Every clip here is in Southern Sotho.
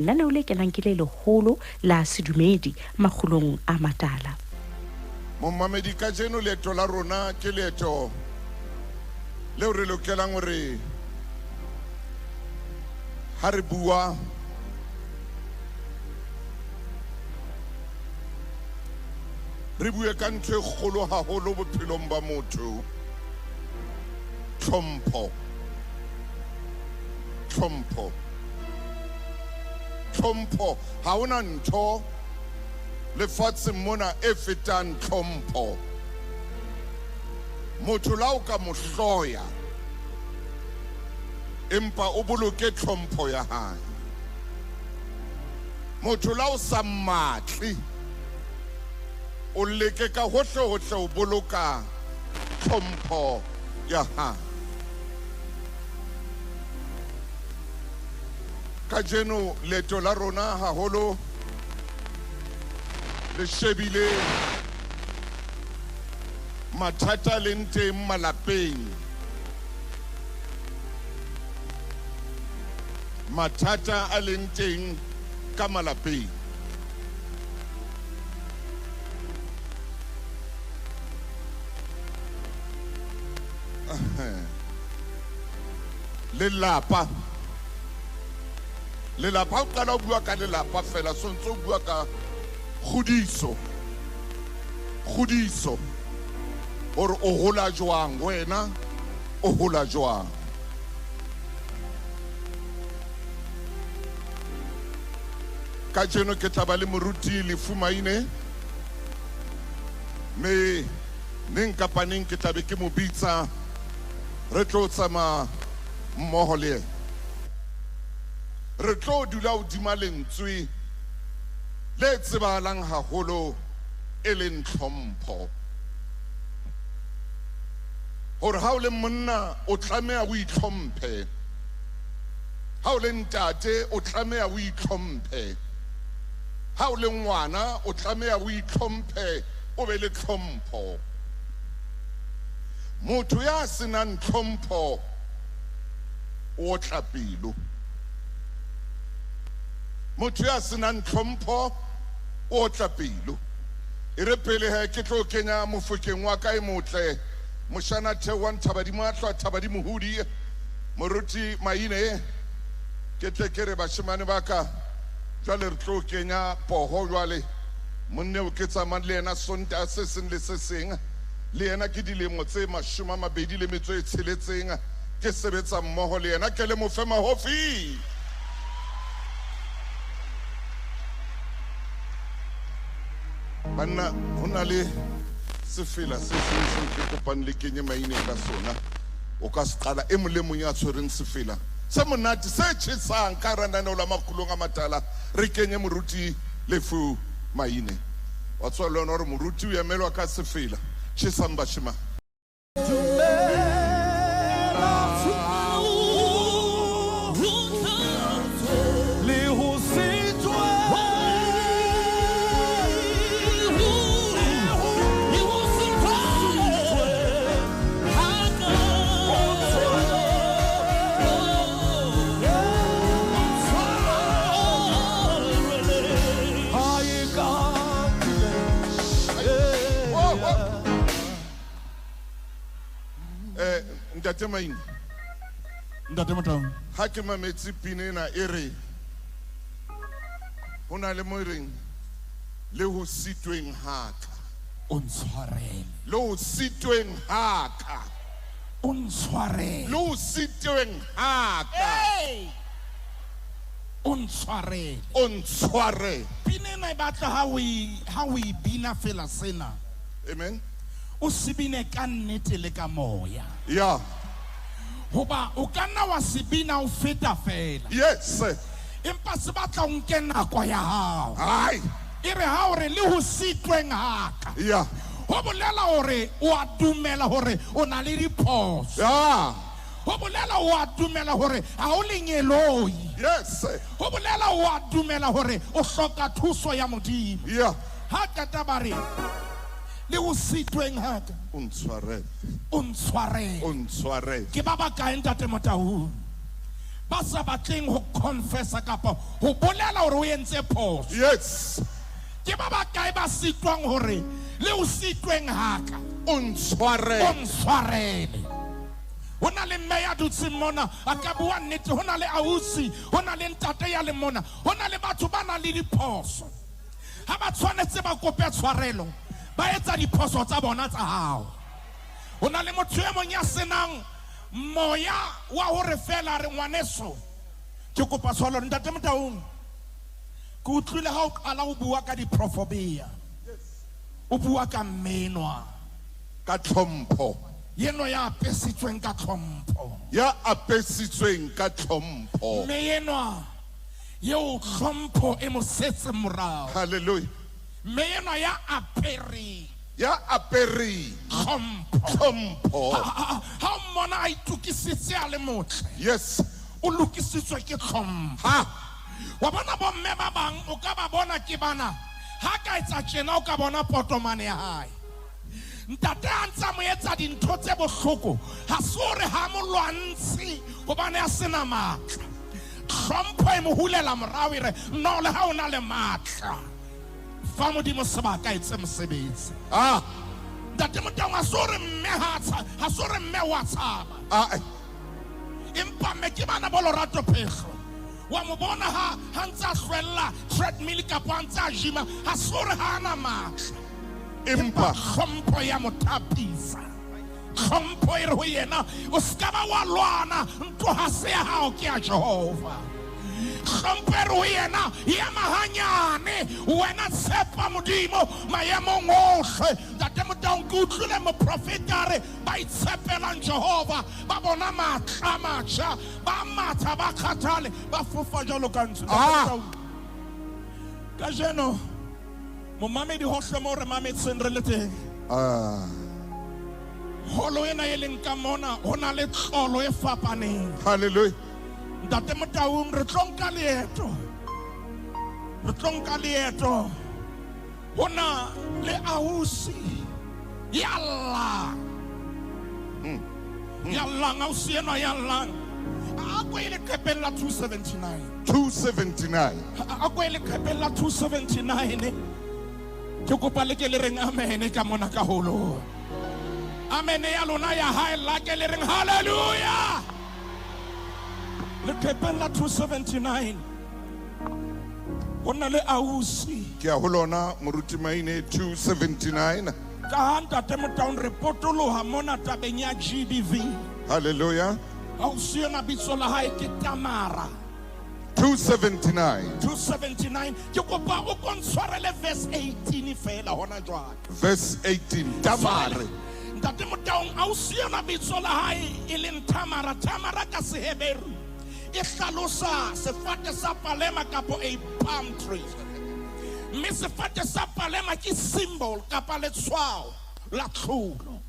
Lenaneo le kenang ke le leholo la sedumedi makgulong a matala. Momamedi, kajeno leeto la rona ke leeto leo re lokelang hore ha re bua re bue ka ntho e kgolo haholo bophelong ba motho, tlhompho. Tlhompho. Tlhompho, ha hona ntho lefatsheng mona e fetang tlhompho. Motho la o ka mo hloya, empa o boloke tlhompho ya hae. Motho la o sa mmatle, o leke ka hohle hohle ho boloka tlhompho ya hae. Kajeno leeto la rona haholo le shebile mathata a leng teng malapeng. Mathata a leng teng ka malapeng. Lelapa. Lelapa, ha o qala o bua ka lelapa fela, so ntse o bua ka kgodiso. Kgodiso. Hore o hola jwang, wena o hola jwang. Kajeno ke tla ba le moruti Lefu Maine, me neng kapa neng ke tla be ke mo bitsa, re tlo tsamaya mmoho le yena. Re tlo dula hodima lentswe le tsebahalang haholo e leng tlhompho. Hore ha o le monna o tlameha o itlhomphe. Ha o le ntate o tlameha o itlhomphe. Ha o le ngwana o tlameha o itlhomphe, o be le tlhompho. Motho ya senang tlhompho o otla pelo. Motho ya senang tlhompho o otla pelo. E re pele he ke tlo kenya mofokeng wa ka e motle, moshana theohang thaba di mahlwa, thaba di mohudi, moruti Maine, ke tle ke re bashemane ba ka, jwale re tlo kenya poho jwale. Monna eo ke tsamayang le yena Sontaha se seng le se seng, le yena ke dilemo tse 26 ke sebetsa mmoho le yena, ke le mo fe mahofi. Banna, ho na le sefela se seng seo ke kopang le kenye maine ka sona. O ka se qala, e mong le mong ya tshwereng sefela se monate se tjhesang ka hara lenaneo la Makgulong a Matala, re kenye moruti Lefu Maine. Wa tseba le wena hore moruti o emelwa ka sefela. Tjhesang bashemane. Eh, Ntate Maine. Ntate Motaung. Ha ke mametse pina ena e re ho na le mo e reng le ho sitweng ha ka. O ntshwarele. Le ho sitweng ha ka. O ntshwarele. Le ho sitweng ha ka. O ntshwarele. O ntshwarele. Pina ena e batla ha o e ha o e bina fela sena. Amen. O se bine ka nnete le ka moya. Yeah. Hoba o ka nna wa se bina o feta fela. Yes. Empa se batla o nke nako ya hao. Ai. E re ha o re le ho sitweng ha ka. Yeah. Ho bolela hore o a dumela hore o na le diphoso. Yeah. Ho bolela o a dumela hore ha o lengeloi. Yes. Ho bolela o a dumela hore o hloka thuso ya Modimo. Yeah. Ha qeta ba re le ho sitweng ha ka. O ntshwarele. O ntshwarele. O ntshwarele. Ke ba bakae Ntate Motaung? ba sa batleng ho confessa kapa ho bolela hore o entse phoso? Yes. Ke ba bakae ba sitwang hore le o sitweng haka O ntshwarele. O ntshwarele. Ho na le mme ya dutseng mona a ka bua nnete, ho na le ausi, ho na le ntate ya le mona, ho na le batho ba nang le diphoso. Ha ba tshwanetse ba kope tshwarelo, ba etsa diphoso tsa bona tsa hao. Ho na le motho e mong ya senang moya wa hore fela re ngwaneso ke kopa tshwarelo. Ntate Motaung, ke utlwile ha o qala ho bua ka diprofobia, o bua ka mmenwa ka tlhompho, yeno ya apesitsweng ka tlhompho, ya apesitsweng ka tlhompho, mme enwa eo tlhompho e mo setseng morao. Hallelujah. Mme enwa ya apereng, ya apereng tlhompho, tlhompho. Ha o mmona a itokisitse a le motle, yes, o lokisitswe ke tlhompho. Ha wa bona bomme ba bang o ka ba bona ke bana, ha ka etsa tjena o ka bona potomane ya hae. Ntate a ntsa mo etsa dintho tse bohloko, ha se hore ha mo lwantshe hobane a sena matla. Tlhompho e mo hulela morao e re no, le ha o na le matla, fa Modimo sebaka etse mosebetsi. Ah, Ntate Motaung, ha se hore mme ha ha se hore mme wa tshaba. Ah, Empa mme ke bana bo Lorato Phehlo. Wa mo bona ha ntsa hlwella treadmill kapa a ntsa gym-a, ha se hore ha ana matla. Empa tlhompho ya mo thapisa. Tlhompho e re ho yena o ska ba wa lwana, ntlo ha se ya hao ke ya Jehova. Tlhompho e re ho yena ema hanyane, wena tshepa Modimo maemong ohle. Ntate Motaung, ke utlwile moprofeta a re ba itshepelang Jehova ba bona matla a matjha, ba matha ba kgathale, ba fofa jwalo ka ntsu. Ah. Kajeno momamedi hohle mo re mametseng re le teng. Ah. Holo ena e leng ka mona ho na le tlolo e fapaneng. Hallelujah. Ntate Motaung, re tlo nka leeto. Re tlo nka leeto. Ho na le ausi ya llang. Ya llang, ausi enwa ya llang. A ko e leqepheng la 279. 279. A ko e leqepheng la 279. Ke kopa le ke le reng amen ka mona ka holong. Amen ya lona ya hae la ke le reng hallelujah. Leqepheng la 279. Ho na le ausi. Ke a ho lona Moruti Maine 279. Ka ha Ntate Motaung re potoloha mona tabeng ya GBV. Hallelujah. Ausi ena bitso la hae ke Tamara. 279. 279. Ke kopa o ko ntshwarele verse 18 fela hona jwale. Verse 18. Tamare. Ntate Motaung, ausi ena bitso la hae e leng Tamara. Tamara ka Seheberu e hlalosa sefate sa palema kapo a palm tree. Mme sefate sa palema ke symbol kapa letshwao la tlholo.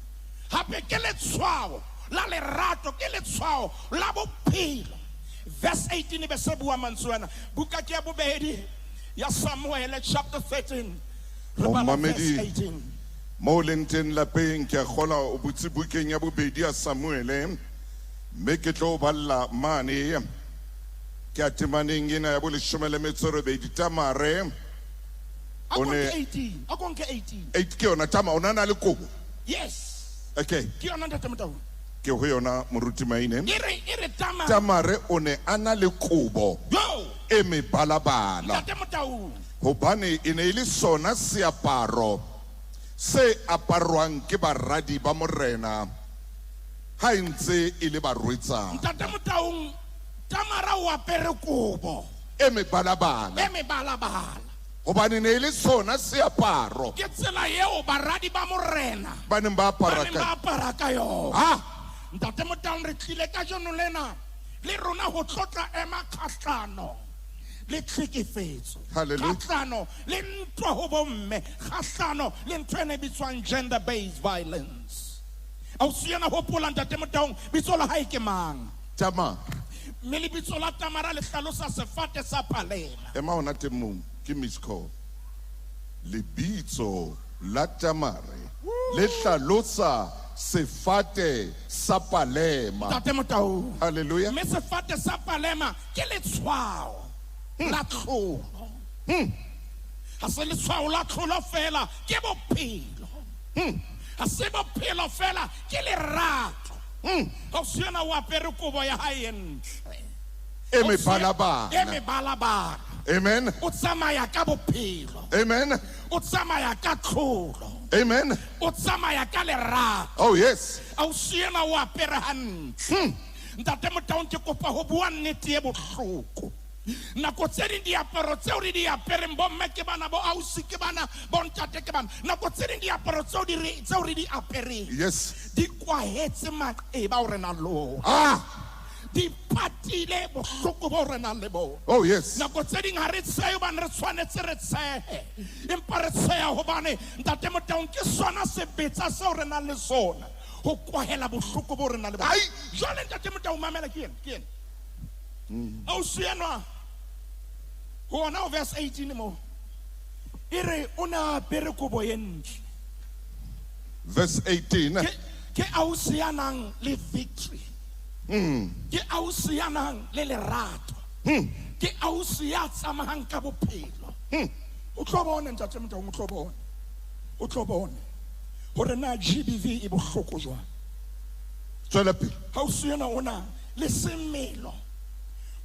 Hape ke letshwao la lerato, ke letshwao la bophelo. Verse 18 e be se bua mantswe ana. Buka ke ya bobedi ya Samuel chapter 13. Re bala verse Momamedi, 18. mo leng teng lapeng ke a kgolwa o butse bukeng ya bobedi ya Samuele, mme ke tlo balla mane ke a temaneng ena ya boleshome le metso e robedi. Tamare A o ko ne nke 18, a ko nke 18. 8 ke yona. Tama, o na na le kobo? Yes. Okay. Ke yona Ntate Motaung. Ke ho yona Moruti Maine. E re Tamare. Tamare o ne a na le kobo Yo! e mebalabala. Ntate Motaung. Hobane e ne e le sona seaparo se aparwang ke baradi ba morena ha e ntse e le barwetsana. Ntate Motaung, Tamara o apere kobo e mebalabala. E mebalabala. Hobane ne e le sona seaparo. Ke tsela eo baradi ba morena ba neng ba apara ba neng ba ka apara ka yona. Ha? Ntate Motaung, re tlile kajeno lena le rona ho tlotla ema kgahlano le tlhekefetso. Hallelujah. Kgahlano le ntwa ho bomme, kgahlano le ntho ena e bitswang gender based violence. Ausi ena hopola Ntate Motaung, bitso la hae ke mang? Tamara. Mme lebitso la Tamara le hlalosa sefate sa palema. Ema hona teng moo, ke miss call. Lebitso la Tamare le hlalosa sefate sa palema. Ntate Motaung. Hallelujah. Mme sefate sa palema ke letshwao la tlholo. Ha se letshwao la tlholo fela, ke bophelo. Ha se bophelo fela, ke lerato. Ha o se yena o apere kobo ya hae e ntle. E mebalabala. E mebalabala. Amen. O tsamaya ka bophelo. Amen. O tsamaya ka tlholo. Amen. O tsamaya ka lerato. Oh yes. Ha o se yena o apere hantle. Ntate Motaung, ke kopa ho bua nnete e bohloko. Nako tse ding diaparo tseo re di apereng, bomme ke bana, bo ausi ke bana, bo ntate ke bana. Nako tse ding diaparo tseo di re, tseo re di apereng, Yes. di kwahetse maqeba ao re nang le ona. Ah. Di patile bohloko bo re nang le bona. Oh yes. Nako tse ding ha re tshehe hobane re tshwanetse re tshehe, empa re tsheha hobane Ntate Motaung ke sona sebetsa seo re nang le sona ho kwahela bohloko bo re nang le bona. Ai! Jwale Ntate Motaung, mamela, ke ena, ke ena. Ausi enwa, ho ona ho verse 18 moo, e re o ne a apere kobo e ntle. Verse 18. Ke ausi ya nang le victory. Ke ausi ya nang le lerato. Ke ausi ya tsamayang ka bophelo. O tlo bona, Ntate Motaung, o tlo bona. O tlo bona hore na GBV e bohloko jwang. Tswela pele. Ausi ena o na le semelo,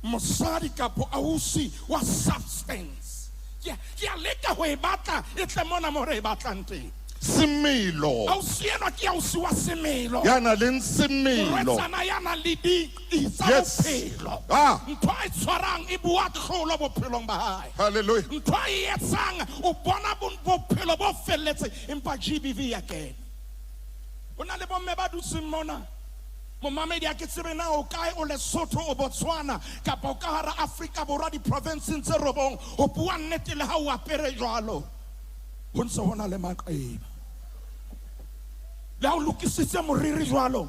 mosadi kapo ausi wa substance. Ke a leka ho e batla, e tle mona mo re e batlang teng. Semelo. Ausi enwa ke ausi wa semelo. Ya nang le semelo. Morwetsana ya nang le diqi tsa Yes. bophelo. Ah. Ntho a e tshwarang e bua tlholo bophelong ba hae. Hallelujah. Ntho a e etsang o bona bophelo bo felletseng, empa GBV ya kena. Ho na le bomme ba dutseng mona. Momamedi, ha ke tsebe na o kae, o Lesotho, o Botswana, kapa o ka hara Afrika Borwa diprovinseng tse robong. Ho bua nnete le ha o apere jwalo, ho ntse ho na le maqeba. Le ha o lokisitse moriri jwalo,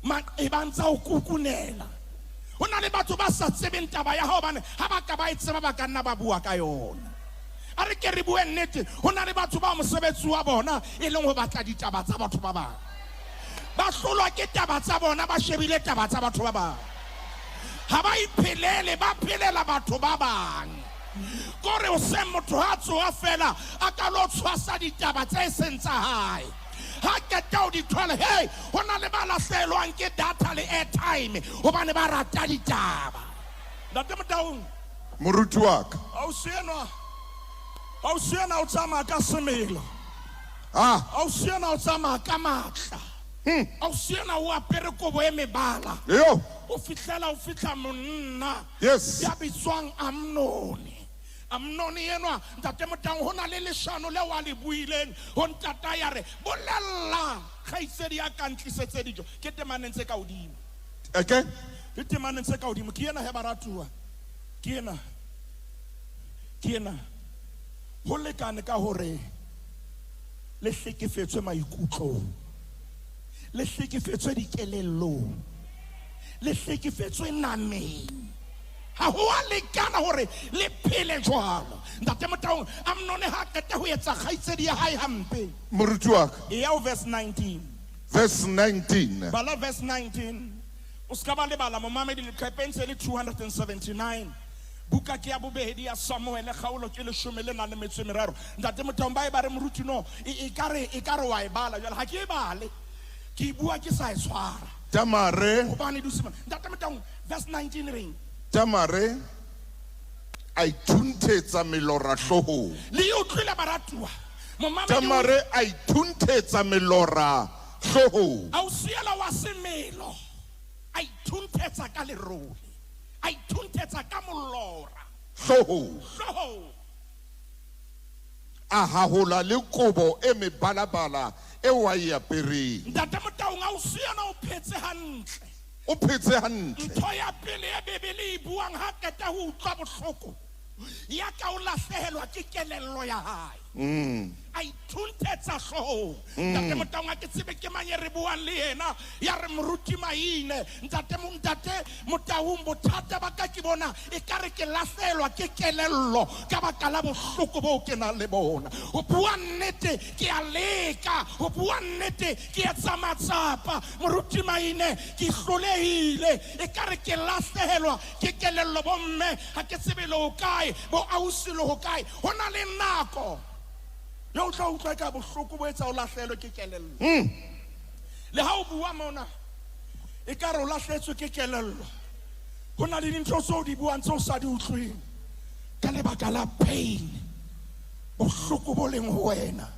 maqeba a ntse a o kukunela. Ho na le batho ba sa tsebeng taba ya hao hobane ha ba ka ba e tseba ba ka nna ba bua ka yona. A re ke re bue nnete, ho na le batho ba mosebetsi wa bona e leng ho batla ditaba tsa batho ba bang. Ba hlolwa ke taba tsa bona, ba shebile taba tsa batho ba bang. Ha ba iphelele, ba phelela batho ba bang. Kore o se motho ha tsoha fela, a ka lo tshwasa ditaba tse seng tsa hae. Ha qeta ho di thola, hey, ho na le ba lahlehelwang ke data le airtime hobane ba rata ditaba. Ntate Motaung, Moruti wa ka. Ausi enwa, ausi enwa o tsamaya ka semelo. Ah. Ausi enwa o tsamaya ka matla. Ausi enwa o apere kobo e mebala. Yo. O fihlela o fihla monna. Yes. Ya bitswang Amnone. Amnone enwa, Ntate Motaung, ho na le leshano leo a le buileng ho ntata ya re, bolella kgaitsedi ya ka ntlisetse dijo. Ke temaneng tse ka hodimo. Okay. Ke temaneng tse ka hodimo. Ke ena he baratuwa. Ke ena. Ke ena. Ho lekane ka hore le hlekefetswe maikutlong, le hlekefetswe dikelellong, le hlekefetswe nameng. Ha ho a lekana hore le phele jwalo. Ntate Motaung, Amnone ha qeta ho etsa kgaitsedi ya hae hampe. Moruti wa ka. E ya ho verse 19. Verse 19. Bala verse 19. O ska ba lebala momamedi leqepheng tse le 279. Buka ke ya bobedi ya Samuele, kgaolo ke leshome le nang le metso e meraro. Ntate Motaung, ba e ba re moruti no, e ka re wa e bala jwale. Ha ke e bale. Ke e bua ke sa e tshwara. Tamare. Hobane dutse mona. Ntate Motaung, verse 19 reng? Tamare a ithunthetsa melora hloohong. Le e utlwile baratuwa. Momamedi o Tamare a ithunthetsa melora hloohong. Ausi ela wa semelo a ithunthetsa ka lerole, a ithunthetsa ka molora Hloohong. Hloohong. A hahola le kobo e mebalabala eo a e apereng. Ntate Motaung, ausi ena o phetse hantle. O phetse hantle. Ntho ya pele e Bibele e buang ha qeta ho utlwa bohloko, ya ka o lahlehelwa ke kelello ya hae. A ithunthetsa hloohong. Ntate Motaung, ha ke tsebe ke mang e re buang le yena, ya re moruti Maine. Ntate Ntate Motaung, bothata ba ka ke bona ekare ke lahlehelwa ke kelello ka baka la bohloko boo ke nang le bona. Ho bua nnete ke a leka, ho bua nnete ke etsa matsapa. Moruti Maine, ke hlolehile, ekare ke lahlehelwa ke kelello. Bomme ha ke tsebe le ho kae, bo ausi le ho kae. Ho na le nako yo o tla utlwa ka bohloko bo etsa o lahlehelwe ke kelello. Le ha o bua mona ekare o lahlehetswe ke kelello, ho na le dintho tseo di buang tseo sa di utlweng ka lebaka la pain, bohloko bo leng ho wena.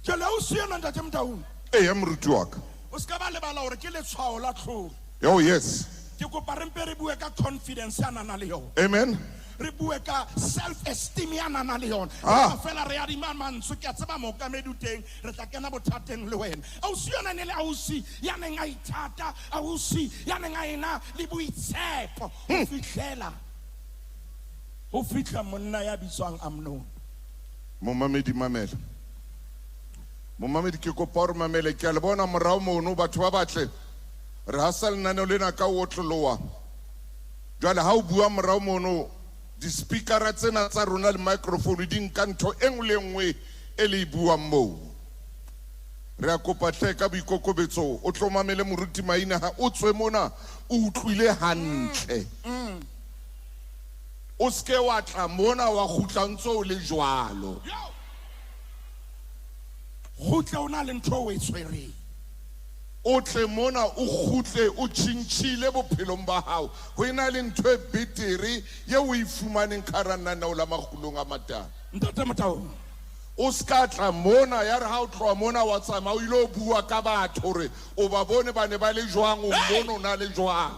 Jwale ha o se yena, Ntate Motaung, Eya, moruti wa ka. o se ka ba lebala hore ke letshwao la tlholo. Oh yes. Ke kopa re mpe re bue ka confidence ya nana le yona, Amen. re bue ka self esteem ya nana le yona. Ah. Fela re adima mantswe, ke a tseba mookamedi o teng, re tla kena bothateng le wena. Ausi yona ne le ausi ya neng a ithata, ausi ya neng a ena le boitshepo ho fihlela ho fihla monna ya bitswang Amnon. Momamedi, mamela. Momamedi, ke kopa hore mamele. Ke a le bona morao mono, batho ba batle. Re hasa lenaneo lena ka ho otloloha. Jwale ha o bua morao mono, di-speakera tsena tsa rona le microphone di nka ntho e nngwe le e nngwe e le e buang moo. Re a kopa hle ka boikokobetso o tlo mamele moruti Maine, ha o tswe mona o utlwile hantle. O seke wa tla mona wa kgutla ntso o le jwalo. Kgutle o na le ntho o e tshwereng. O tle mona o kgutle o tjhentjhile bophelong ba hao, ho ena le ntho e betere eo o e fumaneng ka hara lenaneo la Makgulong a Matala. Ntate Motaung, O ska tla mona ya re ha o tloha mona wa tsamaya o ilo bua ka batho hore o ba bone ba ne ba le jwang, o mmone o na le jwang.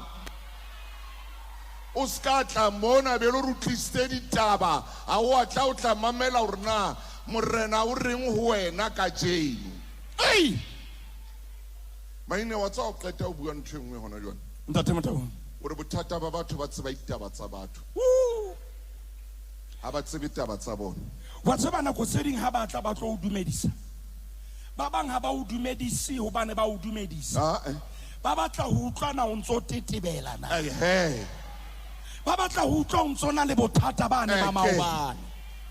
O ska tla mona be le hore o tlisitse ditaba, ha o a tla o tla mamela hore na morena o reng ho wena kajeno. Ei! Maine, wa tseba o qeta ho bua ntho e nngwe hona jwale. Ntate Motaung, O re bothata ba batho ba tseba ditaba tsa batho, ha ba tsebe taba tsa bona. Wa tseba nako tse ding ha ba tla ba tlo o dumedisa, ba bang ha ba o dumedise hobane ba o dumedisa, Ah, eh. ba batla ho utlwana o ntso tetebela na, Ai, he. ba batla ho utlwa o ntso na le bothata bane ba Eh, ke. maobane.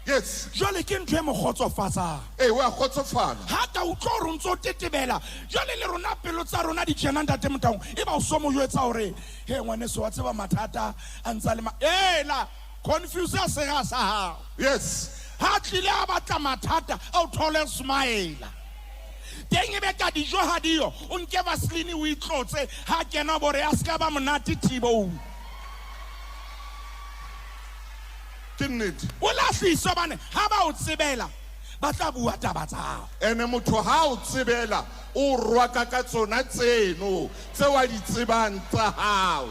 Yes. Jwale ke ntho e mo kgotsofatsang. Ee, wa kgotsofala. Ha ka utlwa hore o ntso tetebela, jwale le rona pelo tsa rona di tjena, Ntate Motaung, e ba o so mo jwetsa hore he ngwaneso, wa tseba mathata a ntsa le ma ela confuse sera sa hao. Yes. Ha tlile a batla mathata a o thole smile teng, e be ka dijo ha diyo, o nke vaseline o itlotse, ha kena bore a ska ba monate thibong. Ke nnete. O lahlise hobane ha ba o tsebela ba tla bua taba tsa hao. Ene motho ha o tsebela o rwaka ka tsona tseno tseo a di tsebang tsa hao.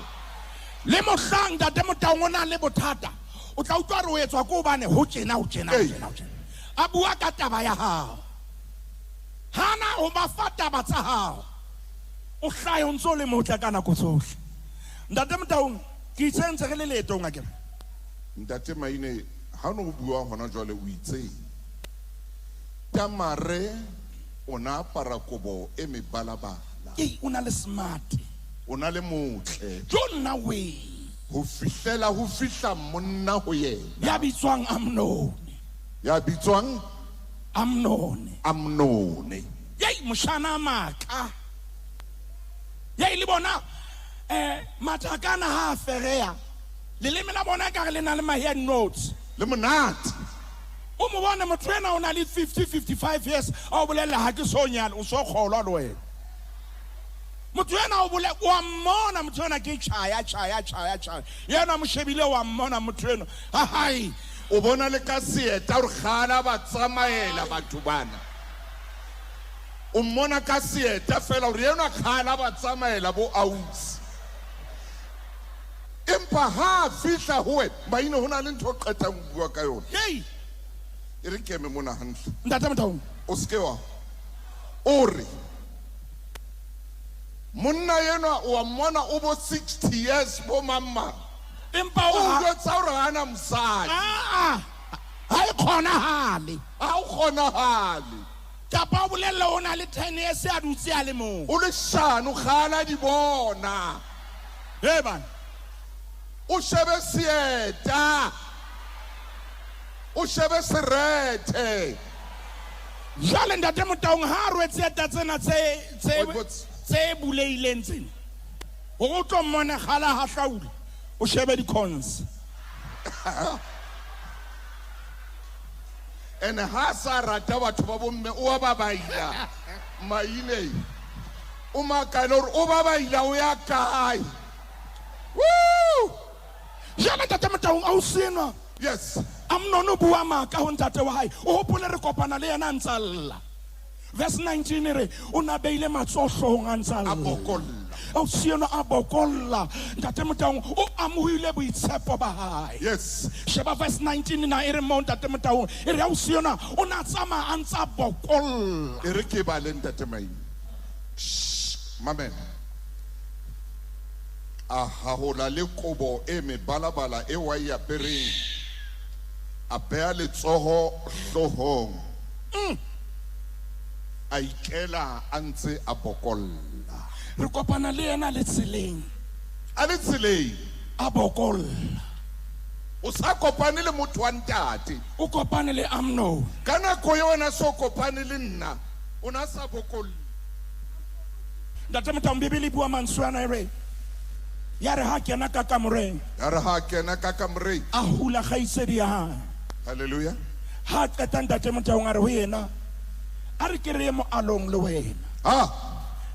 Le mohlang, Ntate Motaung, o na le bothata, o tla utlwa re o etswa ke hobane ho tjena, ho tjena, ho Ei. tjena, ho tjena, a bua ka taba ya hao, hana ho ba fa taba tsa hao, o hlahe o ntso o le motle ka nako tsohle. Ntate Motaung, ke itse ntse re le leetong akere. Ntate Maine, ha no bua hona jwale o itseng Tamare o na apara kobo e mebalabala. Ei, o na le smart. O na le motle. Jo nna we. Ho fihlela ho fihla monna ho yena ya bitswang Amnone. Ya bitswang Amnone. Amnone. Yei, moshana a maka yei le bona mathakana ha a fereya leleme la bona ekare le na le mahe a notes. Le monate. O mo bone motho ena o na le 50 55 years, a o bolella ha ke so nyale, o so kgolwa le wena. Motho ena o bole wa mmona motho ena ke tjhaya tjhaya tjhaya tjhaya, yena mo shebile wa mmona motho ena hai. O bona le ka seeta hore kgala ba tsamaela batho bana, o mmona ka seeta fela hore enwa kgala ba tsamaela bo ausi, empa ha a fihla ho wena, Maine, ho na le ntho o qetang ho bua ka yona. Hei. E re ke eme mona hantle. Ntate Motaung, O seke wa o re monna enwa o wa mmona o bo 60 years bo mang mang, empa o o jwetsa hore ha ana mosadi. Ah, ha e kgonahale. Ha o kgonahale. Kapa o bolelle o na le 10 years a dutse a le mong. O leshano kgala di bona. He bana. O shebe seeta. O shebe serethe. Jwale Ntate Motaung ha a rwetse eta tsena tse buleileng tsena. O tlo mmone kgala ha hlaula. O shebe di-cons. And ha sa rata batho ba bomme o a ba baila. Maine. O makale hore o ba baila o ya kae. Woo! Jwale Ntate Motaung a o senwa. Yes. Amnon o bua maka ho ntate wa hae. O hopole re kopana le yena a ntsa lla. Verse 19 re o na beile matsoho hloohong a ntsa lla. A bokolla. Ausi enwa a bokolla. Ntate Motaung o amohile boitshepo ba hae. Yes. Sheba verse 19 na e re mo Ntate Motaung e re ausi enwa o na tsamaya a ntsa bokolla. E re ke bale Ntate Maine. Shh, mamela. A hahola le kobo e mebalabala e wa e apereng. A beha letsoho hloohong. A ikela a ntse a bokolla. Re kopana le yena le tseleng. A le tseleng. A bokolla. O sa kopane le motho wa ntate. O kopane le Amnon. Ka nako eo wena so kopane le nna, o na sa bokolle. Ntate Motaung Bibele e bua mantswe ana e re, ya re ha kena ka kamoreng. Ya re ha kena ka kamoreng. A hula kgaitsedi ya hae. Hallelujah. Ha qeta Ntate Motaung a re ho yena, a re ke re ye moalong le wena. Ah.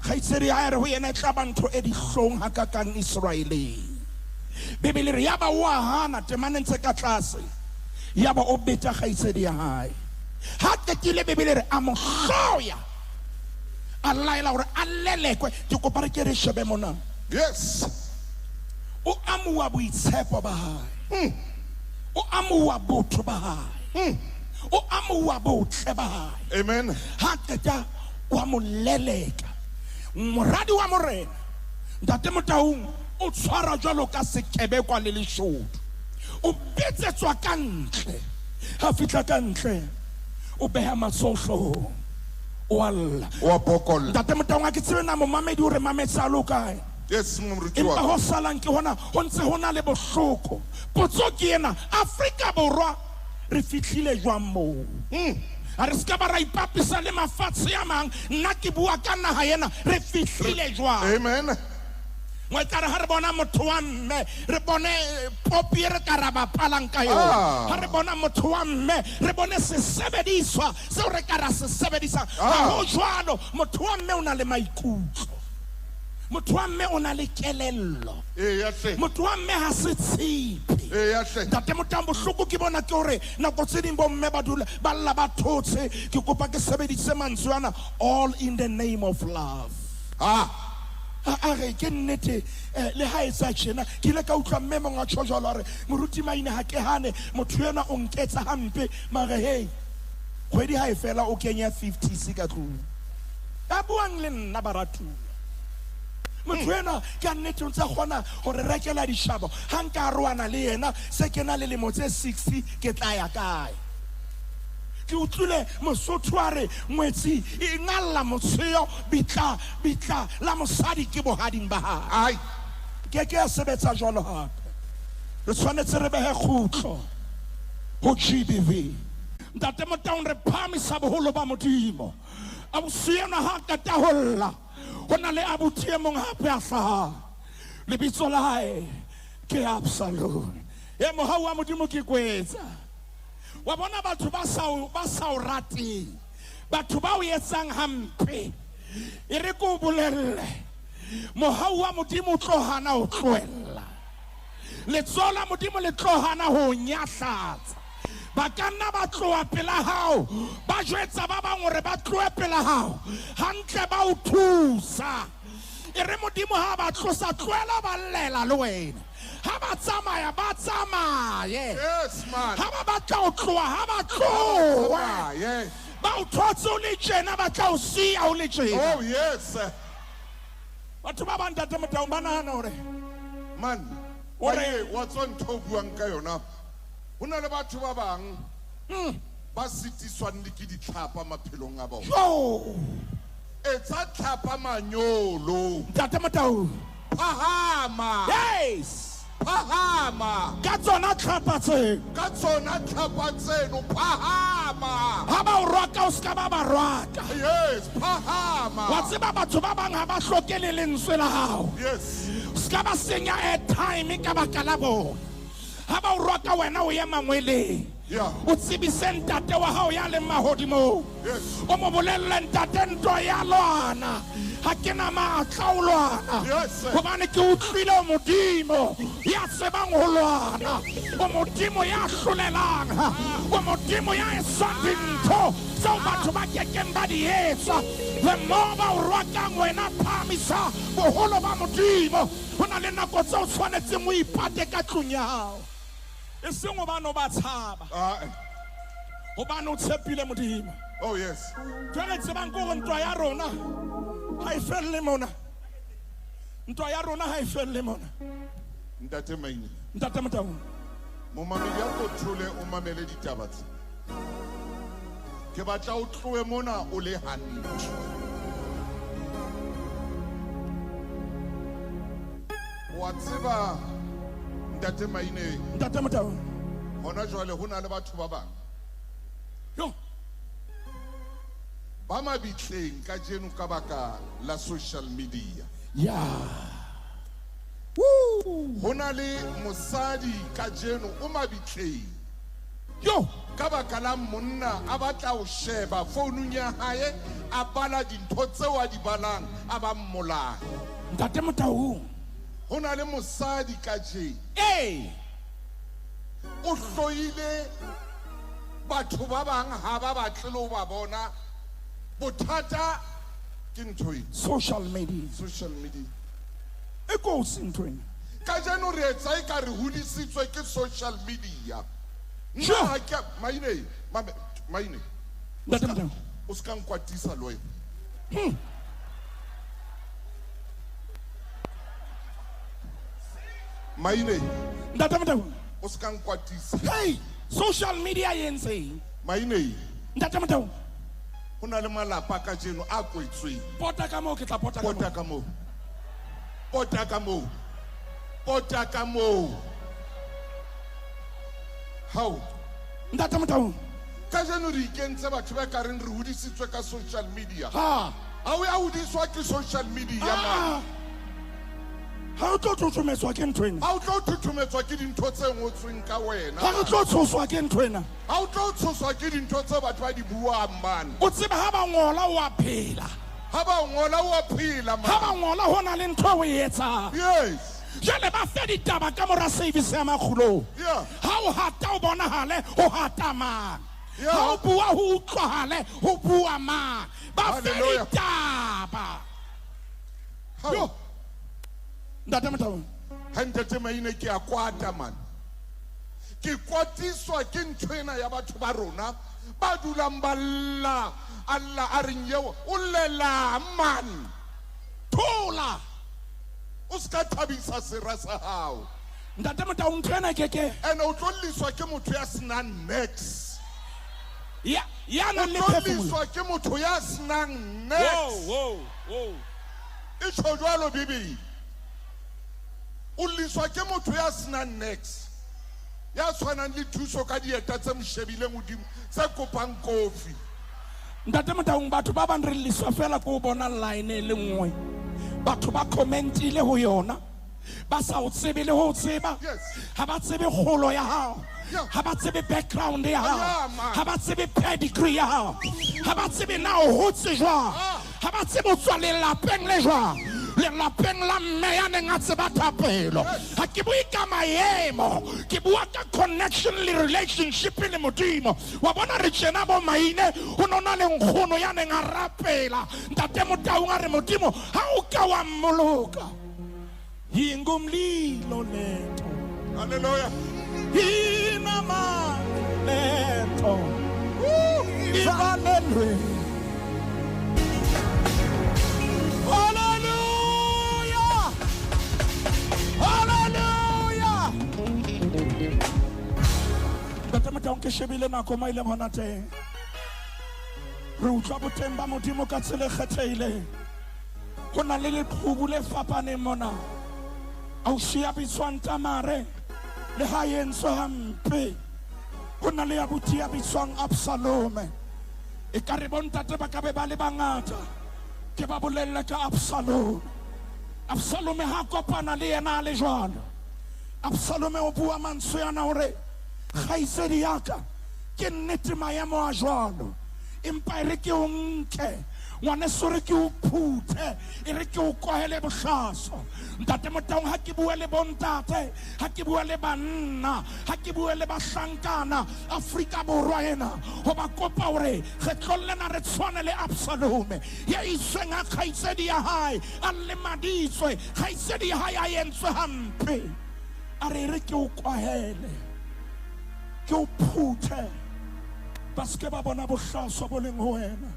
Kgaitsedi ya hae re ho yena e tla ba ntho e dihlong hakakang Israeleng. Bibele re ya ba o a hana temaneng tse ka tlase. Ya ba o beta kgaitsedi ya hae. Ha qetile Bibele re a mo hloya. A laela hore a lelekwe. Ke kopa re ke re shebe mona. Yes. O amoha boitshepo ba hae. O amoha botho ba hae. O amoha botle ba hae. Amen. Ha qeta wa mo leleka. Moradi wa morena Ntate Motaung o tshwara jwalo ka sekebekwa le leshodu. O betsetswa ka ntle. Ha fihla ka ntle o beha matsoho hloohong. O a lla. O a bokolla. Ntate Motaung ha ke tsebe na momamedi o re mametse a lo kae. Yes, moruti wa Empa ka. ho salang ke hona ho ntse ho na le bohloko. Potso ke ena, Afrika Borwa re fihlile jwang moo? Ha re ska ba ra ipapisa le mafatshe a mang. Nna ke bua ka naha ena, re fihlile jwang? Amen. Ngwe tla re ha re bona motho wa mme, re bone popi e re ka ra bapalang ka yona. Ah. Ha re bona motho wa mme, re bone sesebediswa seo re ka ra se sebedisang. Ah. Ha ho jwalo, motho wa mme o na le maikutlo. Motho wa mme o na le kelello. Eya hle. Motho wa mme ha se tshepe. Eya hle. Ntate Motaung bohloko ke bona ke hore nako tse ding bo mme ba dula ba lla ba thotse. Ke kopa ke sebedise mantswe ana, all in the name of love. Ah. A re ke nnete, le ha e sa tjena, ke ile ka utlwa mme mong a tjho jwalo a re, moruti Maine ha ke hane, motho enwa o nketsa hampe, mare hey, kgwedi ha e fela o kenya 50 se ka tlung. A buang le nna baratuwa. Motho enwa ke a nnete o ntse a kgona ho re rekela dishabo. Ha nka arohana le yena, se ke na le lemo tse 60, ke tla ya kae? Ke utlwile Mosotho a re ngwetsi e ngalla motsheo, bitla, bitla la mosadi ke bohading ba hae. Ai. Ke ke ya sebetsa jwalo hape. Re tshwanetse re behe kgutlo ho GBV. Ntate Motaung re phahamisa boholo ba Modimo. Ausi enwa ha qeta ho lla, ho na le abuti e mong hape a hlahang. Lebitso la hae ke Absalom. E mohau wa Modimo ke kwetsa. Wa bona batho ba sa o, ba sa o rateng, batho ba o etsang hampe. E re ke o bolelle, mohau wa Modimo o tlo hana ho tlohella. Letsoho la Modimo le tlo hana ho nyahlatsa. Ba ka nna ba tloha pela hao, ba jwetsa ba bang hore ba tlohe pela hao. Hantle ba o thusa. E re Modimo ha ba tlosa, tlohela ba llela le wena. Ha ba tsamaya, ba tsamaye. Yes, man. Ha ba batla ho tloha, ha ba tlohe. Tsamaye. Ba o thotse o le tjena, ba tla o siya o le tjena. Oh, yes. Batho ba bang, Ntate Motaung, ba nahana hore Man, O re wa tswa ntho o buang ka yona. Ho na le batho ba bang, Ba sitiswang le ke ditlhapa maphelong a bona. Yo. Etsa tlhapa manyolo. Ntate Motau. Phahama. Yes. Phahama. Ka tsona tlhapa tse. Ka tsona tlhapa tseno phahama. Ha ba o rwaka o ska ba ba rwaka. Yes, phahama. Wa tseba batho ba bang ha ba hloke le lentswe la hao. Yes. Ska ba senya airtime ka baka la bona. Ha ba o rwaka wena o ye mangweleng. Yeah. O tsebise ntate wa hao ya leng mahodimong. Yes. O mo bolelle ntate ntwa ya lwana. Ha ke na matla o lwana. Yes, sir. Hobane ke utlwile o Modimo ya tsebang ho lwana. O Modimo ya hlolelang. O Modimo ya etsang dintho tseo batho ba kekeng ba di etsa. Le mo ba o rwakang wena phahamisa boholo ba Modimo. Ho na le nako tseo tshwanetseng o ipate ka tlung ya hao. E seng hobane o ba tshaba. Hobane o tshepile Modimo. Oh yes. Jwale tsebang ke hore ntwa ya rona ha e felle mona. Ntwa ya rona ha e felle mona. Ntate Maine. Ntate Motau. Momamedi ya ko thole o mamele ditaba tse. Ke batla o tlohe mona o le hantle. Wa tseba Ntate Maine. Ntate Motau. Hona jwale ho na le batho ba bang. Yo. Ba mabitleng kajeno ka baka la social media. Yeah. Woo. Ho na le mosadi kajeno o mabitleng. Yo. Ka baka la monna a batla ho sheba founung ya hae a bala dintho tseo a di balang a ba mmolaya. Ntate Motau. Ho na le mosadi kajeno. Hey. O hloile batho ba bang ha ba batle le ho ba bona. Bothata ke ntho e. Social media. Social media. E kotsi ntho ena. Kajeno re etsa e ka re hodisitswe ke social media. Sure. Nna ha ke Maine, Maine. Ntate Motau. O ska nkwatisa le wena. Maine. Ntate Motau. O ska nkwatisa. Hey, social media e entseng? Maine. Ntate Motau. Ho na le malapa kajeno a kwetsweng. Pota ka moo ke tla pota ka moo. Pota ka moo. Pota ka moo. Pota ka moo. Hao. Ntate Motau. Kajeno re ikentse batho ba ka reng re hodisitswe ka social media. Ha. Ha o ya hodiswa ke social media man. Ha o tlo thothometswa ke ntho ena. Ha o tlo thothometswa ke dintho tse ngotsweng ka wena. Ha re tlo tshoswa ke ntho ena. Ha o tlo tshoswa ke dintho tse batho ba di buang man. O tseba ha ba ngola o a phela. Ha ba ngola o a phela man. Ha ba ngola ho na le ntho o e etsang. Yes. Jwale ba fe ditaba ka mora service ya makgulong. Yeah. Ha o hata o bonahale ho hata mang. Yeah. Ha o bua ho utlwahale ho bua mang. Ba fe Hallelujah. ditaba. Yo. Ntate Motau. Ha Ntate Maine ke a kwata man. Ke kwatiswa ke ntho ena ya batho ba rona ba dulang ba lla. Allah a reng eo o llela man. Thola. O ska thabisa sera sa hao. Ntate Motau ntho ena ke ke. Ene o tlo lliswa ke motho ya senang nex. Ya ya nang le O tlo phefulo. lliswa ke motho ya senang nex. Whoa, whoa, whoa. E tjho jwalo Bibele. O lliswa ke motho ya senang nex. Ya tshwanang le thuso ka dieta tse mo shebileng hodimo tse kopang kofi. Ntate Motau batho ba bang re lliswa fela ko bona line e le nngwe. Batho ba commentile ho yona. Ba sa o tsebe le ho tseba. Yes. Ha ba tsebe kgolo ya hao. Yeah. Ha ba tsebe background ya hao. Yeah, man. Ha ba tsebe pedigree ya hao. Ha ba tsebe na o hotse jwang. Ah. Ha ba tsebe o tswa lelapeng le jwang. Lelapeng la mme ya neng a tseba thapelo. Yes. Ha ke bue ka maemo, ke bua ka connection le relationship le Modimo. Wa bona re tjena bo Maine, ho no na le nkgono ya neng a rapela. Ntate Motau a re Modimo, ha o ka wa mmoloka. Yingumlilo lento. Hallelujah. Inama lento. Ivalelwe. Hallelujah. Hallelujah. Ntate Motau Ke shebile nako mo e leng hona teng. Re utlwa boteng ba Modimo ka tsela e kgethehileng. Ho na le leqhubu le fapaneng mona. Ausi ya bitswang Tamare, le ha e entswe hampe. Ho na le abuti ya bitswang Absalome. Ekare bontate ba ka be ba le bangata, ke ba bolelle ka Absalome. Absalome ha kopana le yena a le jwalo, Absalome o bua mantswe ana hore, Kgaitsedi ya ka, ke nnete maemo a jwalo, empa e re ke o nke, ngwaneso, re ke o phuthe, e re ke o kwahele bohlaswa. Ntate Motaung, ha ke bue le bontate, ha ke bue le banna, ha ke bue le bahlankana Afrika Borwa ena, ho ba kopa hore kgetlong lena re tshwane le Absalome, ya isweng ha kgaitsedi ya hae a lemaditswe, kgaitsedi ya hae a entswe hampe. A re, e re ke o kwahele, ke o phuthe, ba se ke ba bona bohlaswa bo leng ho wena.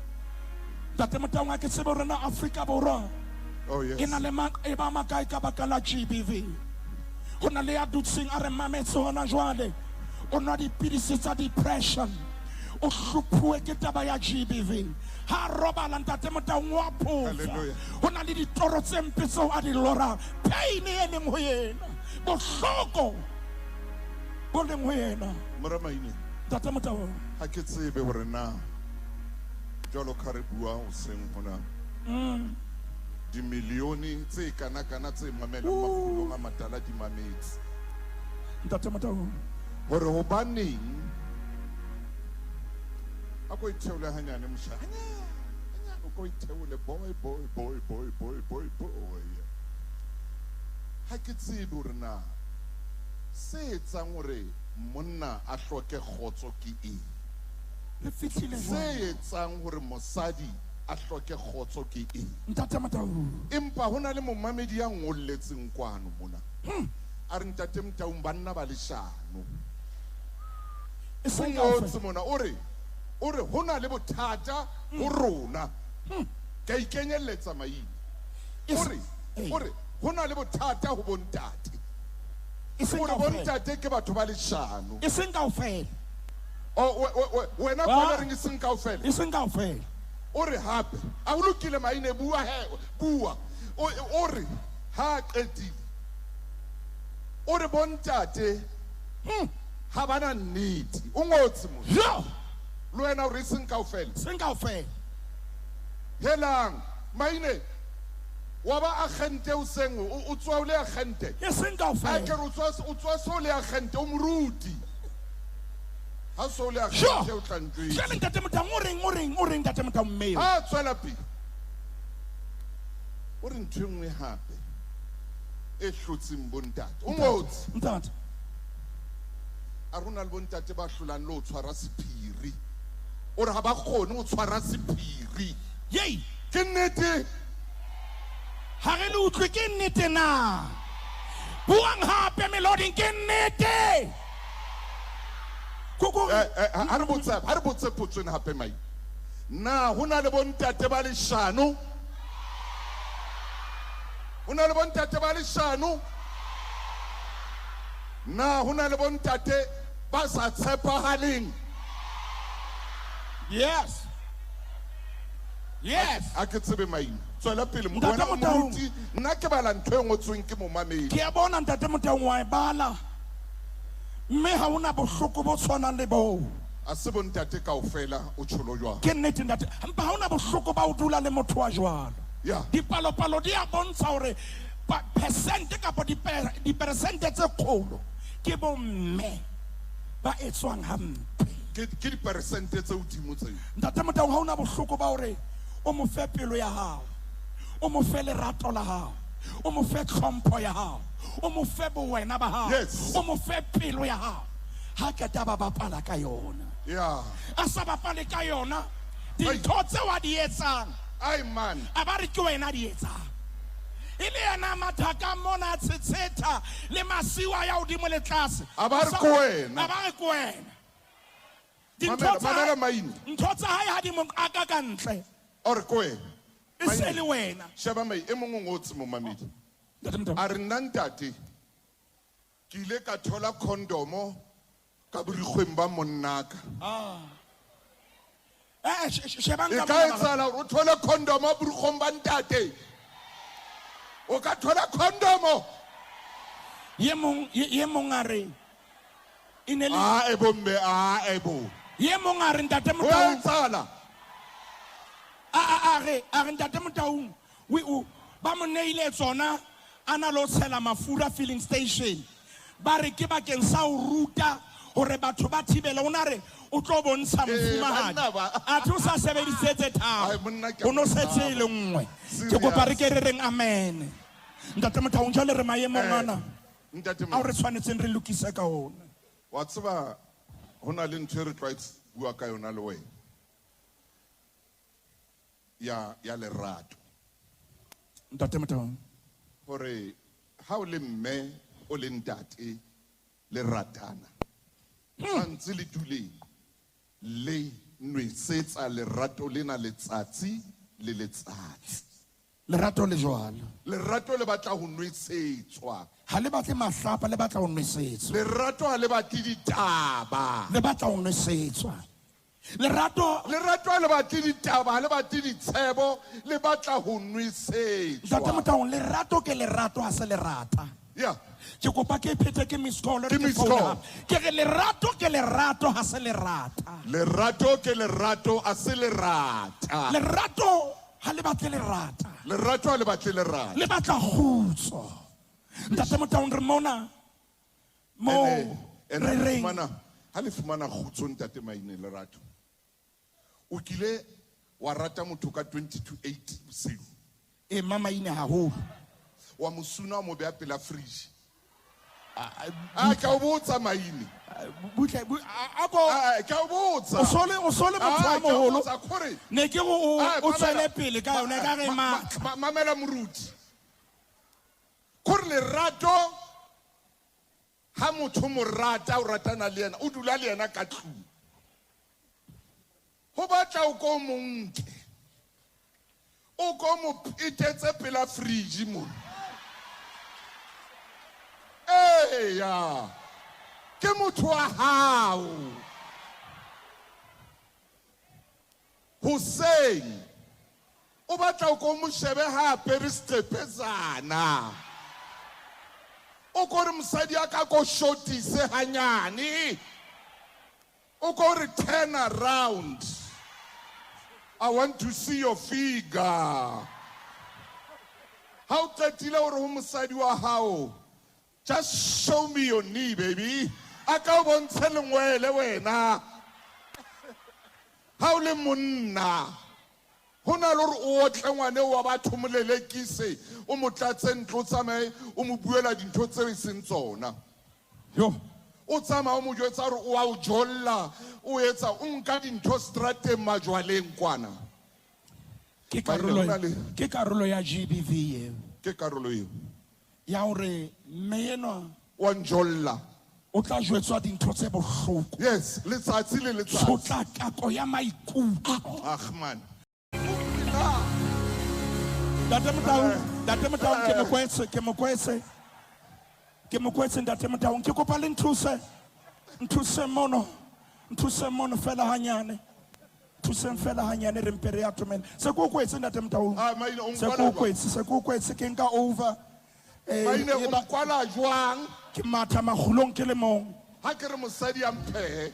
Ntate Motaung, ha ke tsebe hore na Afrika Borwa Oh, yes. e na le maqeba a makae ka baka la GBV. Ho na le ya dutseng a re mametse hona jwale, o nwa dipidisi tsa depression, o hlophuwe ke taba ya GBV. Ha a robala, Ntate Motaung, o a phofa. Hallelujah. Ho na le ditoro tse mpe tseo a di lorang, pain e leng ho yena, bohloko bo leng ho yena. Mora Maine, Ntate Motaung, ha ke tsebe hore na jwalo ka re bua hoseng hona, dimilione tse kana-kana tse mamelang makgulong a matala di mametse. Ntate Motaung, Hore hobaneng a ko itheole hanyane mosha, hanyane, hanyane o ko itheole, boy, boy, boy, boy, boy, boy, boy. Ha ke tsebe hore na se etsang hore monna a hloke kgotso ke eng, re fihlile se jwang? etsang hore mosadi a hloke kgotso ke eng. Ntate Motaung, Empa ho na le momamedi ya ngolletseng kwano mona, a re Ntate Motaung, banna ba leshano. e O seng kaofela. ngotse mona, o re, o re ho na le bothata ho rona. Ke a ikenyelletsa maina. E O se- re, Ee. o re ho na le bothata ho bontate. E seng O re kaofela. bontate ke batho ba leshano. E seng kaofela. O wena Ah. kwana reng e seng kaofela? E seng kaofela. O re hape, a ho lokile maine, bua he, bua. O re ha a qetile, o re bontate ha bana nnete. O ngotse mona. Jo! Le wena o re e seng kaofela. Seng kaofela. Helang, maine, wa ba agente o seng, o tswa o le agente. E seng A kaofela. ke re o tswa so le agente, o moruti. Ha so le Jo! agente o tla ntjwetsa. Jwale Ntate Motaung, o reng, o reng, o reng Ntate Motaung mme eo? Ha tswela pele. O re ntho e nngwe hape e hlotseng bontate. O ngotse. Ntate. A re ho na le bontate ba hlolang le ho tshwara sephiri. O re ha ba kgone ho tshwara sephiri. Yei! Ke nnete. Ha re le utlwe, ke nnete na? Buang hape meloding, ke nnete. Koko, Ha re botse, ha re botse potso ena hape mai. Na ho na le bontate ba leshano? Ho na le bontate ba leshano? Na ho na le bontate ba sa tshepahaleng? Yes. Yes. Ha ke tsebe maina. Tswela pele, Ntate wena o Motaung. moruti, nna ke bala ntho e ngotsweng ke momamedi. Ke a bona Ntate Motaung wa e bala. Mme ha hona bohloko bo tshwanang le boo. A se bontate kaofela o tjholo jwang. Ke nnete ntate. Empa ha hona bohloko ba ho dula le motho wa jwalo. Yeah. Dipalopalo di a bontsha hore percent kapa diperesente tse kgolo ke bomme ba etswang hampe. Ke diperesente tse hodimo tseo. Ntate Motaung, ha hona bohloko ba hore o mo fe pelo ya hao, o mo fe lerato la hao, o mo fe tlhompho ya hao, o mo fe bowena ba hao, Yes. o mo fe pelo ya hao. Ha qeta ba bapala ka yona. Yeah. A sa bapale ka yona, dintho tseo a di etsang, Ai man. a ba re ke wena a di etsang. E le yena mathaka mona a tshetsheta le masiwa ya hodimo le tlase. A ba re ke wena. A ba re ke wena. Dintho Mamela, tsa mamela hae, maine. ntho tsa hae ha di mo aka ka ntle. O re ke wena. E se le wena. Sheba mai, e mong o ngotse momamedi. Ntate Motaung. A re nna ntate, ke ile ka thola condom ka borikgweng ba monnaka. Shebang E ka ka mona. etsahala hore o thole condom borikgong ba ntate. O ka thola condom. Ye mong ye mong a re e ne le Ah, e bo mme, ah, e bo. Ye mong a re ntate Ho Motaung etsahala. A re ntate Motaung we o ba mo neile tsona a na lo tshela mafura filling station ba re ke bakeng sa ho ruta hore batho ba thibele o na re o tlo bontsha mofumahadi banna ba. Athe o sa sebedisitse tse tharo Ai, monna ke o a no mo setse e tshaba. le nngwe ke Serious. kopa re ke re reng amen ntate Motaung jwale re maemong ana Ntate ao re tshwanetseng re lokise ka ona. Wa tseba ho na le ntho e re tlwaetse bua ka yona le wena. Ya lerato. Ntate Motaung. Hore ha o le mme o le ntate le ratana. Tshwantse le dule le nwesetsa lerato lena letsatsi le letsatsi. Lerato le jwalo. Lerato le batla ho nwesetswa. Ha le batle mahlapa le batla ho nwesetswa. Lerato ha le batle ditaba. Le batla ho nwesetswa. Lerato Lerato ha le batle ditaba, ha le batle ditshebo, le batla ho Ntate nwesetswa. Motaung lerato ke lerato ha se lerata. Yeah. Ke kopa ke phete ke miss call Ke re miss ke call. founa hape. Ke re lerato ke lerato ha se lerata. Lerato ke lerato ha se lerata. Lerato ha le batle lerata. Lerato ha le batle lerata. Le batla kgutso. Ntate Motaung re mona mo Ene re reng fumana ha le fumana kgutso ntate Maine lerato. O kile wa rata motho ka 20 to 8 bosiu. E mama ine haholo. Wa mo suna wa mo beha pela fridge. Ah, ke a o botsa Maine. Butle a ko Ah, ke a o botsa. o sole motho Ah, a ke a o moholo. botsa, kgore. Ne ke go Ah, o mamela. tswele pele ka yona ka re matla. Mamela moruti. Kgore lerato ha motho mo rata o ratana le yena o dula le yena ka tlung. Ho batla o ko mo nke. O ko mo phetetse pela fridge mona. Eya. Ke motho wa hao. Hoseng o batla o ko mo shebe ha apere seqephezana. O ko re mosadi a ka ko shotise hanyane. O ko re turn around. I want to see your figure. Ha o qetile hore ho mosadi wa hao, just show me your knee, baby. A ka o bontshe lengwele wena. Ha o le monna, ho na le hore o otle ngwane wa batho mo lelekise, o mo tlatse ntlo, o tsamaye, o mo buela dintho tseo e seng tsona. Yo. O tsamaya o mo jwetsa hore o a o jolla, o etsa o nka dintho strateng majwaleng kwana. Ke Maine, karolo ho na le- ke karolo ya GBV eo. Ke karolo eo. Ya hore mme enwa Wa njolla. o tla jwetswa dintho tse bohloko. Yes, letsatsi le letsatsi. Tshotlakako ya maikutlo. Ag man. Ntate Motaung, Ntate Motaung ke mo kwetse, ke mo kwetse. Ke mo kwetse Ntate Motaung, ke kopa le nthuse. Nthuse mono. Nthuse mono fela hanyane. Nthuseng fela hanyane re mpe re atomele. Se ko kwetse Ntate Motaung. Ah, Maine, o Se nkwala ko jwang? kwetse, se ko kwetse ke nka over. Maine, o nkwala jwang? Ke matha makgulong ke le mong. Ha ke re mosadi a mphehe.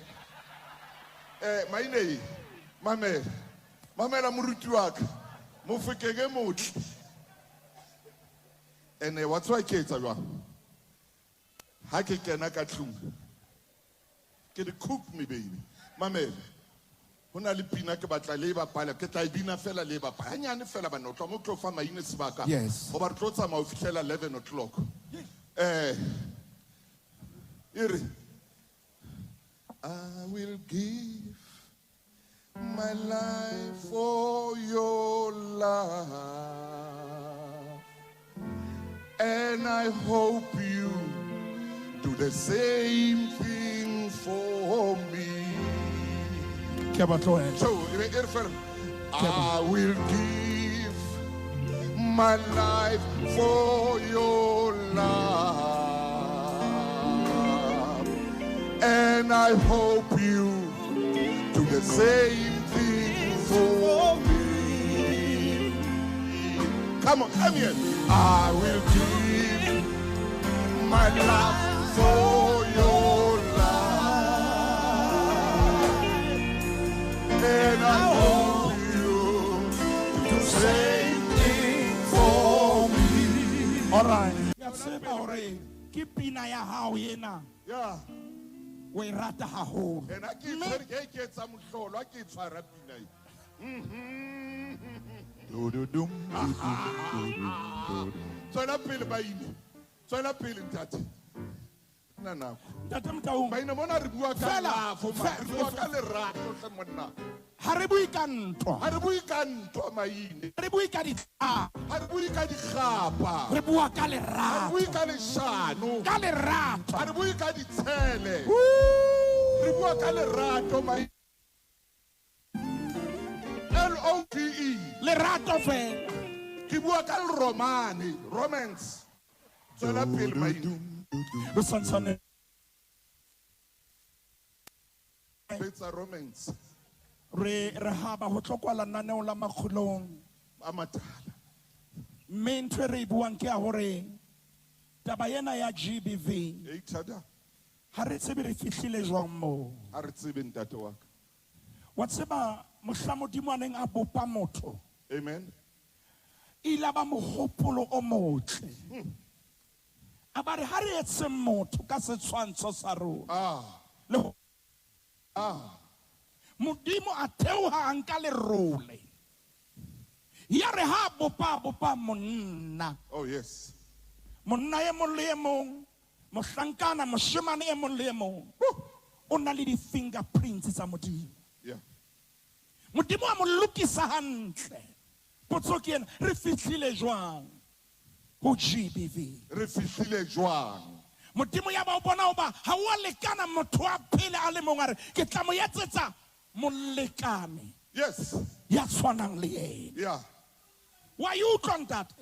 Maine, mamela. Mamela moruti wa ka. Mofokeng e motle. Ene wa tseba ke etsa jwang? Ha ke kena ka tlung, ke re cook me baby. Mamela. Ho na le pina ke batla le e bapala, ke tla e bina fela le e bapala. Hanyane fela bana, o tla mo tlo fa Maine sebaka. Yes. Hoba re tlo tsamaya ho fihlela 11 o'clock. E re, I will give my life for your love, and I hope you do the same thing for me. Ke ba tlohela. So, e be e re fela, I will give my life for your love, and And I hope you do the same thing for me. Come on, come here. I will give my love for your love. And I hope you do the same thing for me. All right. Ke a tseba hore ke pina ya hao ena. Yeah. O e rata haholo. And I ke tshwere ke ke etsa mohlolo ha ke tshwara pina e. Du-du-dum, du-dum, du-dum. Tswela pele baine. Tswela pele ntate. Nna nako. Ntate Motaung. Baine mona re bua ka Fela, lafo, man. Re bua ka lerato hle monna. Ha re bue ka ntwa. Ha re bue ka ntwa maine. Ha re bue ka ditlhare. Ha re bue ka dikgapa. Re bua ka Ha re lerato. bue ka leshano. Ka lerato. Ha re bue ka ditshele. Woo! Re bua ka lerato maine. L O V E. Lerato fela. Ke bua ka romane, romance. Tswela pele maine. Re santsane. Betsa romance. Re re haba ho tlo kwala lenaneo la Makgulong. A matala. Mme ntho e re e buang ke ya hore taba ena ya GBV. Ei thata. Ha re tsebe re fihlile jwang moo. Ha re tsebe ntate wa ka. Wa tseba mohla Modimo a neng a bopa motho. Amen. Ile ba mohopolo o motle. A ba re ha re etse motho ka setshwantsho sa rona. Le ho Modimo a theoha a nka lerole. Ya re ha bopa bopa monna. Oh yes. Monna e mong le e mong, mohlankana, moshemane e mong le e mong. O na le di-fingerprints tsa Modimo. Yeah. Modimo a mo lokisa hantle. Potso ke ena, re fihlile jwang ho GBV? Re fihlile jwang? Modimo ya ba o bona hoba ha o a lekana motho a phele a le mong a re, ke tla mo etsetsa molekane. Yes. Ya tshwanang le yena. Yeah. Wa e utlwa ntate?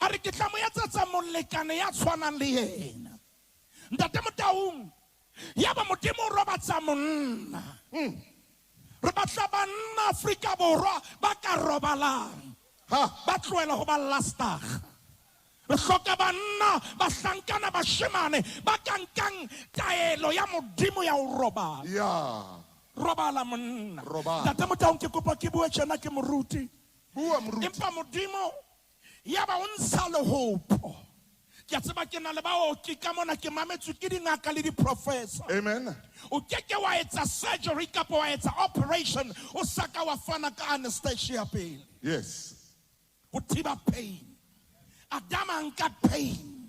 A re ke tla mo etsetsa molekane ya tshwanang le yena. Ntate Motaung, ya ba Modimo o robatsa monna. Re batla banna Afrika Borwa ba ka robalang. Ha. Ba tlohela ho ba lastag. Re hloka banna, bahlankana, bashemane ba ka nkang taelo ya Modimo ya ho robala. Yeah. Robala monna. Robala. Ntate Motaung, ke kopa ke bue tjena ke moruti. Bua moruti. Empa Modimo ya ba o ntsha lehopo. Ke a tseba ke na le baoki ka mona, ke mametswe ke dingaka le di-professor. Amen. O keke wa etsa surgery kapa wa etsa operation o sa ka wa fana ka anesthesia pele. Yes. Ho thiba pain. Adama nka pain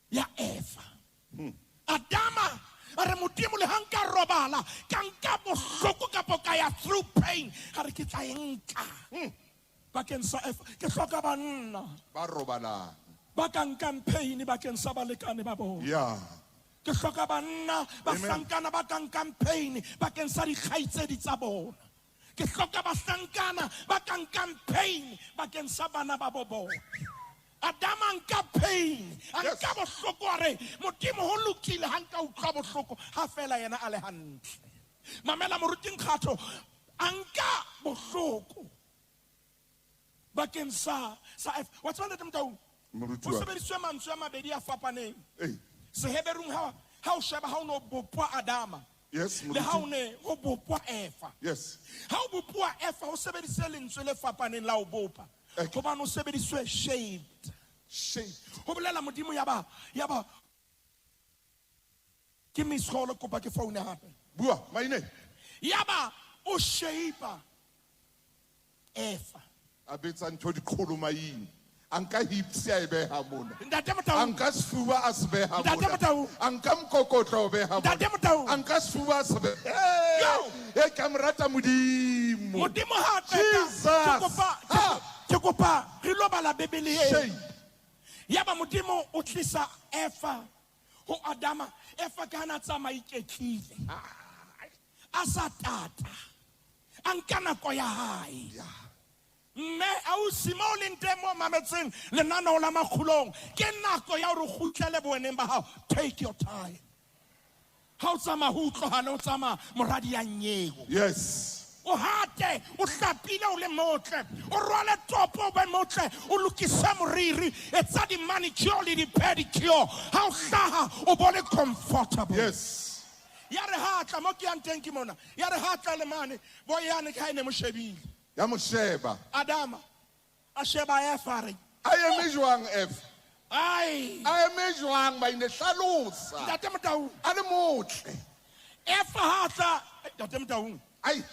ya Eva. Adama a re Modimo le ha nka robala, ka nka bohloko kapa ka ya through pain, a re ke tla e nka. Bakeng sa Eva, ke hloka banna. Ba robalang. Ba ka nkang pain bakeng sa balekane ba bona. Yeah. Ke hloka banna, bahlankana ba ka nkang pain bakeng sa dikgaitsedi tsa bona. Ke hloka bahlankana ba ka nkang pain bakeng sa bana ba bo bona. Adama nka pain, a Yes. nka bohloko a re Modimo ho lokile ha nka utlwa bohloko ha fela yena a le hantle. Mamela moruti Nkgatho, a nka bohloko bakeng sa F. Wa tseba ntate Motaung? Moruti Ho wa ka. sebediswe mantswe a mabedi a fapaneng. Ei. Seheberung ha o sheba ha o no bopwa Adama. Yes, Le ha o moruti. ne ho bopwa Eva. Yes. Ha o bopwa Eva ho sebediswe lentswe le fapaneng la ho bopa. Okay. Hobane o sebediswe shaped. Shaped. Ho bolela Modimo ya ba, ya ba. Ke miss call kopa ke phone hape. Bua, maine. Ya ba o shape Eva. A betsa ntho dikgolo maine. A nka hips a e beha mona. Ntate A Motaung. nka sefuba a se beha Ntate mona. Motaung. A nka mokokotlo o beha mona. Ntate Motaung. A nka sefuba a se beha. Yo. Hey, ka mo rata Modimo. Modimo ha a qeta, Jesus. ke kopa, Ha. ke kopa re lo bala Bibele e. Shame. Ya ba Modimo o tlisa Eva ho Adama. Eva ke hana tsamaya iketlile. A sa tata. A nka nako ya hae. Yeah. Mme ausi mo leng teng mo mametseng lenaneo la Makgulong, ke nako ya hore o kgutlele boweneng ba hao. Take your time. Ha o tsamaya ho utlwahale o tsamaya moradi ya nyeo. Yes. O hate, o hlapile o le motle, o rwale topo o be motle, o lokise moriri, etsa di-manicure le di-pedicure. Ha o hlaha o bo le comfortable. Yes. Ya re ha tla mo ke yang teng ke mona. Ya re ha tla le mane, bo yane ke ha e ne mo shebile. Ya mo sheba. Adama a sheba Eva a re, A eme jwang Eva? Ai. A eme jwang ba ine hlalosa. Ntate Motaung. A le motle. Eva ha tla, Ntate Motaung. Ai.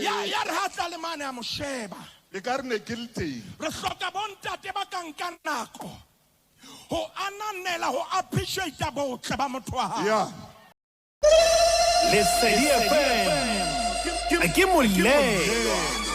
Ya re ha tla le mane a mo sheba. E ka re ne ke le teng. Re hloka bontate ba ka nka nako ho ananela, ho appreciate botle ba motho wa hao. Yeah. Lesedi FM ke molelo.